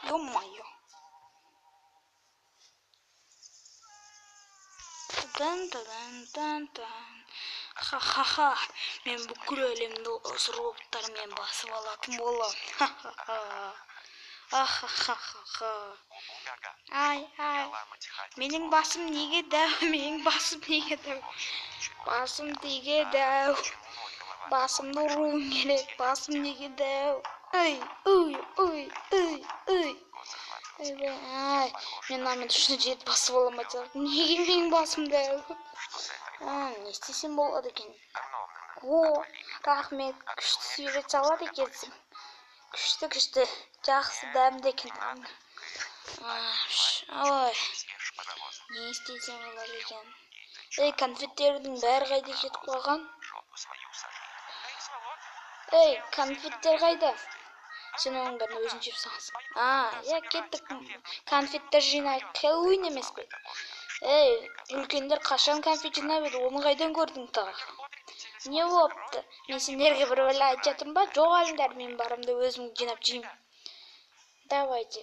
Ё-моё. Тан-тан-тан-тан. Ха-ха-ха. Мен бүкіл әлемді осы роботтармен басып алатын боламын. Ха-ха-ха. Ха-ха-ха-ха. Ай, ай. Менің басым неге дәу? Менің басым неге дәу? Басым неге дәу? Басымды ұруым керек. Басым неге дәу? Ай, ой, ой, ой, ой. Ай, мен мынамен точно жерді басып аламын айтсам. Неге менің басым дәу? Не істесем болады екен? О, рахмет, күшті сурет салады екенсің. Күшті, күшті, жақсы, дәмді екен. Ой, не істесем болады екен? Ей, конфеттердің бәрі қайда кетіп қалған? Ей, конфеттер қайда? Сен оның бәрін өзің жеп саласың. А, иә, кеттік. Конфеттер жинайық. Хэллоуин емес пе? Ей, үлкендер қашан конфет жинап еді? Оны қайдан көрдің тағы? Не болыпты? Мен сендерге бір бәле айтып жатырмын ба? Жоғалыңдар, мен барымды өзім жинап жеймін. Давайте.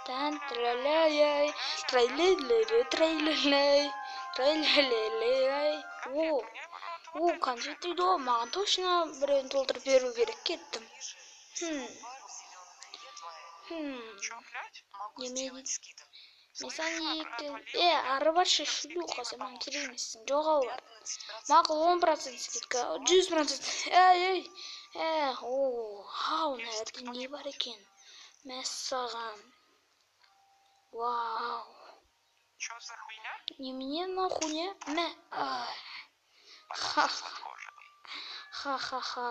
Тан тралай, тралай, тралай, тралай. О, о, конфет дейді ғой, маған точно біреуін толтырып беру керек. Кеттім. Неме дейді? Мен саған екі... Ары баршы, шлюха, сен маған керек емессің. Жоғал бар. Мақұл, 10% скидка, 100%. Ей, ей. О, ау, мына жерде не бар екен? Мәссаған. Вау. Немене мынау хуйня? Мә. Ха. Ха-ха-ха.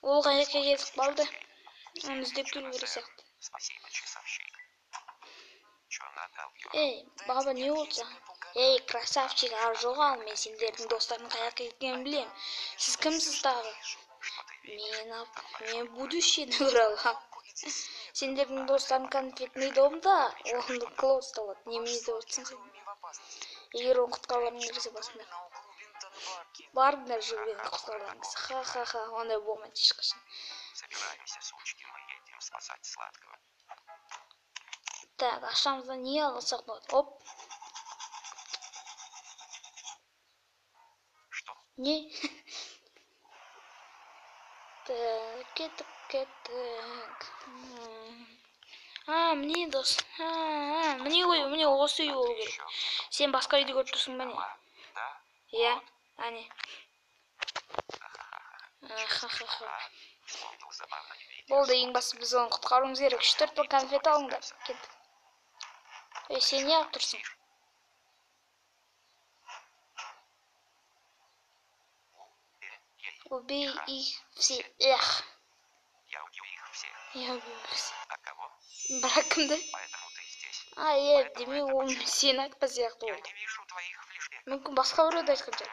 Ол қай жаққа кетіп қалды? Оны іздеп келу керек сияқты. Ей, баба, не болды саған? Ей, красавчик, ары жоғал, мен сендердің достарың қай жаққа кеткенін білемін. Сіз кімсіз тағы? Мен будущийні көре аламын. Сендердің достарың конфетный домда, оны клоус алады. Немене деп отырсың сен? Егер оны құтқарғыларың келсе басыңдар. Барыңдар жүрген құтқарғыларыңыз. Ха-ха-ха, ондай болмайды ешқашан. Так, ақшамыздан не алсақ болады? Оп. Не? Так, кеттік, кеттік. А, міне дос. А, міне ғой, міне осы үй болу керек. Сен басқа үйді көріп тұрсың ба не? Иә, әне. Ха-ха-ха. Болды, ең басы біз оны құтқаруымыз керек. 3-4 бір конфет алыңдар. Кеттік. Ей, сен не алып тұрсың? Убей их всех. Я убью их всех. Я убью их всех. А кого? Бірақ кімді? Поэтому ты здесь. А, е, демек ол сені айтпа сияқты Я болды. не вижу твоих флешбеков. Мүмкін басқа біреуді айтқан шығар.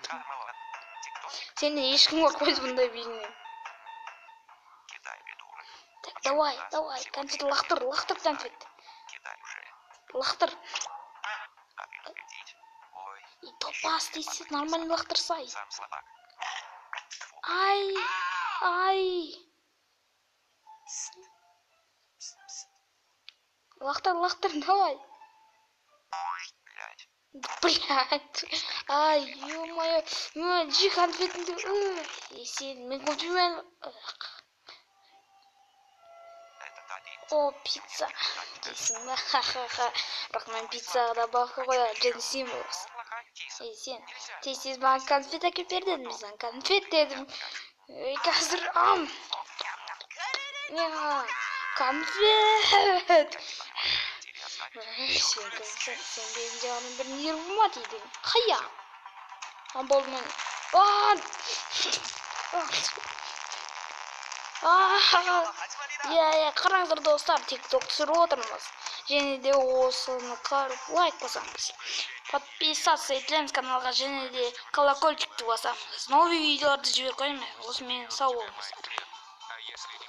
Кармела. Тиктокик. Сені ешкім қорықпайды бұндай биіңнен. Кидай, придурок. Так, давай, давай, конфет лақтыр, лақтыр конфет. Кидай уже. Лақтыр. А предупредить? Ой. И топас дейсің, нормально лақтырсай. Сам слабак. Фу. Ай, ай. Лақтыр, лақтыр, давай. Блядь. Блядь. Ай, ё-моё. Жи конфетіңді. Ой, сен, мен көп жемеймін. О, пицца. Дейсің ба? Ха-ха-ха. Бірақ мен пиццаға да бақы қоямын. Және сен боласың. Ей, сен, тез-тез маған конфет әкеліп бер дедім. Мен саған конфет дедім. Ей, қазір ам. Мя, конфет. Ей, сен кімсің? Сен менің жағынан бір нервыма тидің. Қая. А, болды мен. А! А! Иә, иә, қараңыздар достар, TikTok түсіріп отырмыз. Және де осыны қарап лайк басамыз. Подписаться етеміз каналға және де колокольчикті басамыз. Новый видеоларды жіберіп қоймай. Осымен сау болыңыздар. А если